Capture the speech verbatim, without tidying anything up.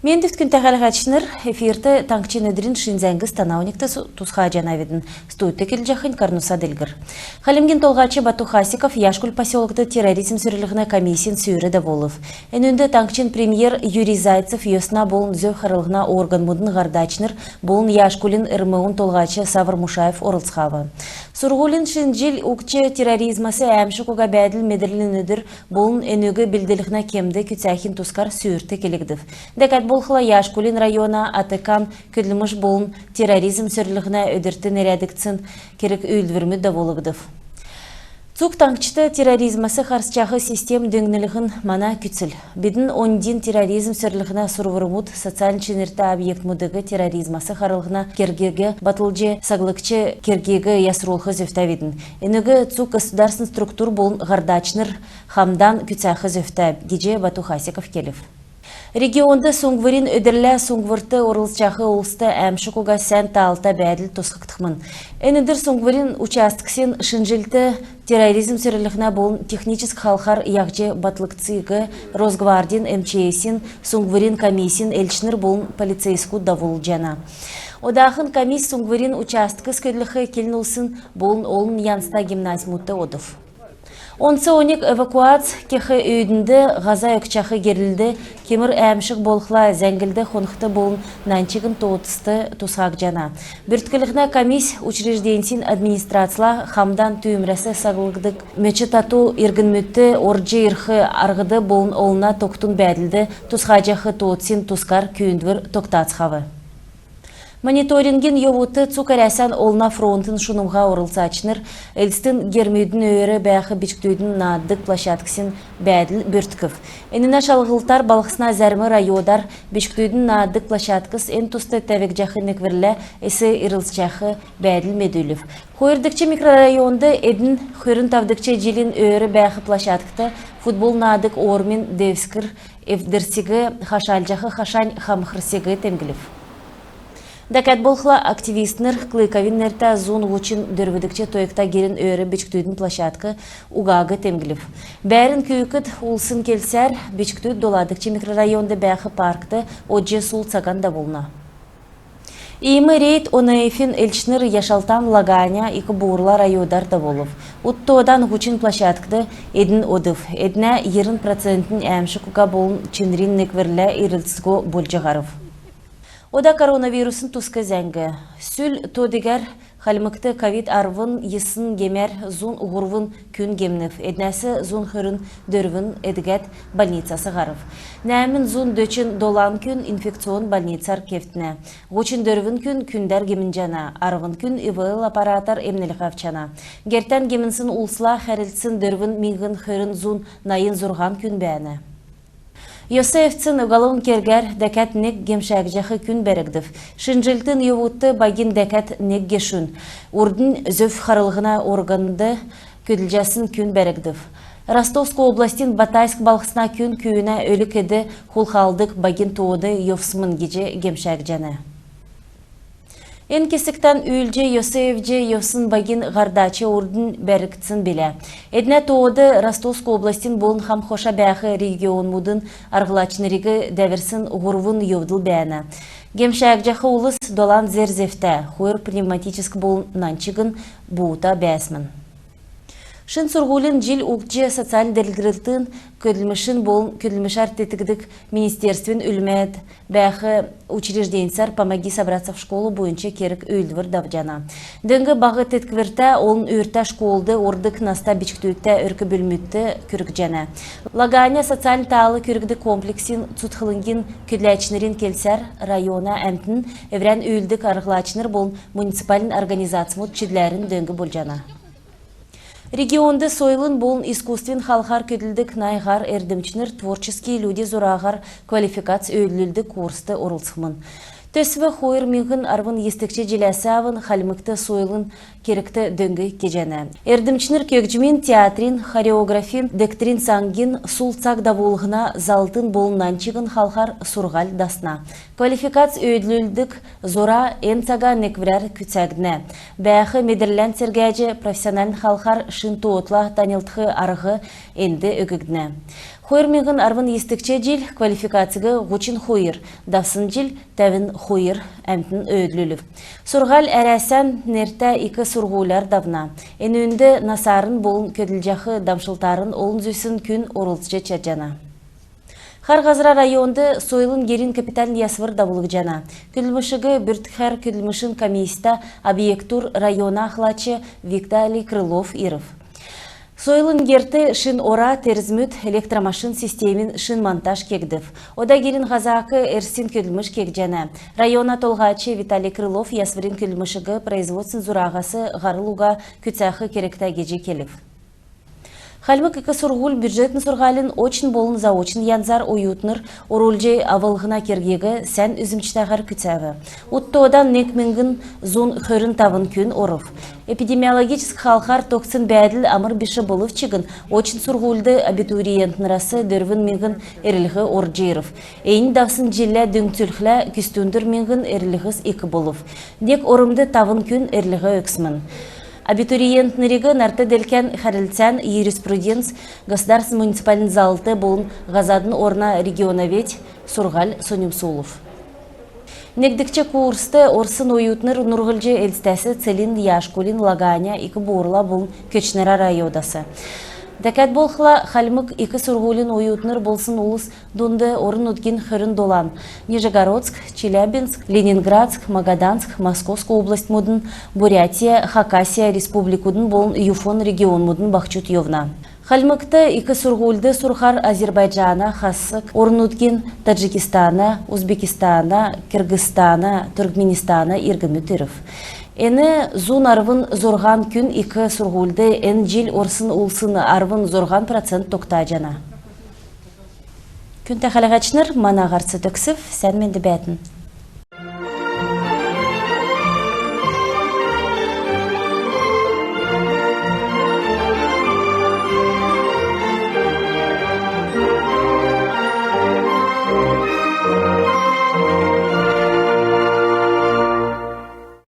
Мендвт, күндтә хәләһәчнр! Эфирт «Таңһчин өдрин шин зәңгс». Тана оньгт тусхаҗанавидн. Студьд келҗәхнь Карнуса Делгр. Хальмгин Толһач Бату Хасиков Яшкуль поселкд терроризм сөрлһнә комиссин сүүр давулв. Энүнд таңһчин премьер Юрий Зайцев, йосна болн зөв харлһна органмудын һардачнр болн Яшкулин РМО-н толһач Савр Мушаев орлцхав. Сурһулин шин җил угтҗ, терроризмас әәмшг уга бәәдл медрлин өдр болн энүг белдлһнә кемд күцәхин тускар сүүрт келгдв. Дәкәд болхла, Яшкулин района АТК-н көдлмш болн терроризм сөрлһнә өдрт нерәдгдсн керг-үүлдврмүд давулгдв. Цуг таңһчд терроризмас харсҗах систем дөңнлһн мана күцл. Бидн оньдин терроризм сөрлһнә сурврмуд, социальн чинртә объектмудыг терроризмас харлһна кергиг батлҗ, саглгч кергиг ясрулх зөвтәвидн. Энүг цуг государственн структур болн һардачнр хамдан күцәх зөвтә, — гиҗ Бату Хасиков келв. Регионд суңһврин өдрлә суңһврт орлцҗах улст әәмшг уга сән таалта бәәдл тосхгдхмн. Эн өдр суңһврин участксин шинҗллт, терроризм сөрлһнә болн техническ халхар яһҗ батлгдсиг Росгвардин, МЧС-ин, суңһврин комиссин элчнр болн полицейскүд давулҗана. Одахн комисс суңһврин участкс көдлх килн улсин болн олн янзта гимназьмудт одв. Онц оньг эвакуац кех үүднд, һаза өгчәх герлд, кемр әәмшг болхла, зәңглд хонхд болн нань чигн тоотст тусхагдҗана. Бүртклһнә комисс учрежденьсин администрацла хамдан түүмрәс саглгддг мөч тату иргнмүдт орҗ ирх арһд болн олна тогтун бәәдлд тусхаҗах тоотсин тускар күүндвр тогтацхав. Мониторингин йовудт цуг Әрәсән олна фронтын шунмһа орлцачнр Элстин гермүдин өөр бәәх бичкдүдин нааддг площадксин бәәдл бүрткв. Энүнә шалһлтар балһсна зәрм районар бичкдүдин нааддг площадкс, эн туст тәвгдҗәх некврлә эс ирлцҗәх бәәдл медүлв. Хойрдгч микрорайонд эдн хөрн тавдгч җилин өөр бәәх площадкт футбол нааддг ормин девскр эвдрсиг, хашалҗах хашань хамхрсиг темдглв. Дәкәд болхла, активистнр Клыковин нертә зун һучн дөрвдгч тойгта герин өөр бичкдүдин площадк угаг темдглв. Бәәрн күүкд улсин келсәр, бичкдүд доладгч микрорайонд бәәх паркт одҗ сул цаган давулна. Иим рейд ОНФ-ин элчнр Яшалтан, Лаганя, Ик-Бурла районар давулв. Ут тоодан һучн площадкд эдн одв. Эднә йирн процентнь әәмшг уга болн чинрин некврлә ирлцго болҗ һарв. Ода коронавирусин туск зәңг. Сүл тоо-дигәр Хальмгт ковид арвн йисн гемәр зун һурвн күн гемнв, эднәс зун хөрн дөрвн эдгәд больницас һарв. Нәәмн зун дөчн долан күн инфекционн больницар кевтнә. Һучн дөрвн күн күндәр гемнҗәнә, арвн күн ИВЛ аппаратар эмнлһ авчана. Гертән гемнсн улсла хәрлцсн дөрвн миңһн хөрн зун найн зурһан күн бәәнә. Йос эвдсн уголовн кергәр дәкәд нег гемшәгдҗәх күн бәргдв. Шинҗллтин йовудт багин дәкәд нег гешүн, урднь зөв харлһна органд көдлҗәсн күн бәргдв. Ростовск областин Батайск балһсна күн күүнә өлг-эд хулхалдг багин тоод йовсмн гиҗ гемшәгдҗәнә. Эн кесгтән үүлдҗ йос эвдҗ йовсн багин һардач урднь бәргдсн билә. Эднә тоод Ростовск областин болн хам-хоша бәәх регионмудын арһлачнриг дәврсн һурвн йовдл бәәнә. Гемшәгдҗәх улс долан зер-зевтә, хойр пневматическ болн нань чигн буута бәәсмн. Шин сурһулин җил угтҗ, социальн делгрлтин, көдлмшин болн көдлмшәр теткдг министерствин үлмәд бәәх учрежденьсәр «Помоги собраться в школу» буйнч керг-үүлдвр давҗана. Дөң баһ тетквртә, олн үртә школд ордг наста бичкдүдтә өрк-бүлмүдт күргҗәнә. Лаганя социальн таал күргдг комплексин цутхлңгин көдләчнрин келсәр, района әмтн, эврән үүлддг арһлачнр болн муниципальн организацмуд чидләрн дөң болҗана. Регионд сойлын болн искусствин халхар көдлдг найн һар эрдмчнр «Творческие люди» зураһар квалификац өөдлүлдг курст орлцхмн. Төсв хойр миңһн арвн йисдгч җиләс авн Хальмгт сойлын кергт дөң кеҗәнә. Эрдмчнр көгҗмин, театрин, хореографин, дегтрин саңгин, сул цаг давулһна, залтын болн нань чигн халхар сурһуль дасна. Квалификац өөдлүлдг зура эн цага некврәр күцәгднә. Бәәх медрлән цергәҗ, профессиональн халхар шин тоотла таньлдх арһ энд өггднә. Хойр миңһн арвн йисдгч җил квалификациг һучн хойр, давсн җил тәвн хойр әмтн өөдлүлв. Сурһуль Әрәсән нертә ик сурһуляр давна. Энүнд насарн болн көдлҗәх дамшлтарн олн зүсн күн орлцҗ чадҗана. Хар Һазра районд сойлын герин капитальн ясвр давулгдҗана. Көдлмшиг бүрткхәр көдлмшин комисста объектур района ахлач Виталий Крылов ирв. Сойлын герт шин ора, терзмүд, электромашин системин шин монтаж кегдв. Ода герин һазак эрсин көдлмш кегдҗәнә. Района толһач Виталий Крылов ясврин көдлмшиг производственн зураһас һарл уга күцәх кергтә гиҗ келв. Хальмг ик сурһуль бюджетн сурһулин очн болн заочн янзар оютнр орулҗ авлһна кергиг сән үзмҗтәһәр күцәв. Ут тоодан нег миңһн зун хөрн тавн күн орв. Эпидемиологическ халхар тогтсн бәәдл амр биш болв чигн, очн сурһульд абитуриентнрәс дөрвн миңһн эрлһ орҗ ирв. Эннь давсн җиллә дүңцүлхлә күстүндр миңһн эрлһс ик болв. Нег ормд тавн күн эрлһ өгсмн. Абитуриентнриг нарт-делкән хәрлцән, юриспруденц, государственн муниципальн заллт болн һазадын орна регионовед сурһуль соньмсулв. Негдгч курст орсн оютнр нурһлҗ Элстәс, Целинн, Яшкулин, Лаганя, Ик Буурла болн Көтчнрә районудас. Дәкәд болхла, Хальмг ик сурһулин оютнр болсн улс дунд орн-нутгин хөрн долан: Нижегородск, Челябинск, Ленинградск, Магаданск, Московск областьмудын, Бурятия, Хакасия республикудын болн ЮФО-н регионмудын баһчуд йовна. Хальмгт ик сурһульд сурхар Азербайджана, Хасг орн-нутгин, Таджикистана, Узбекистана, Киргизстана, Түркменистана иргнмүд ирв. Эн зун арвн зурһан күн ик сурһульд эн җил орсн улсин арвн зурһан процент тогтаҗана. Күндтә хәләһәчнр, мана һарц төгсв. Сән менд бәәтн.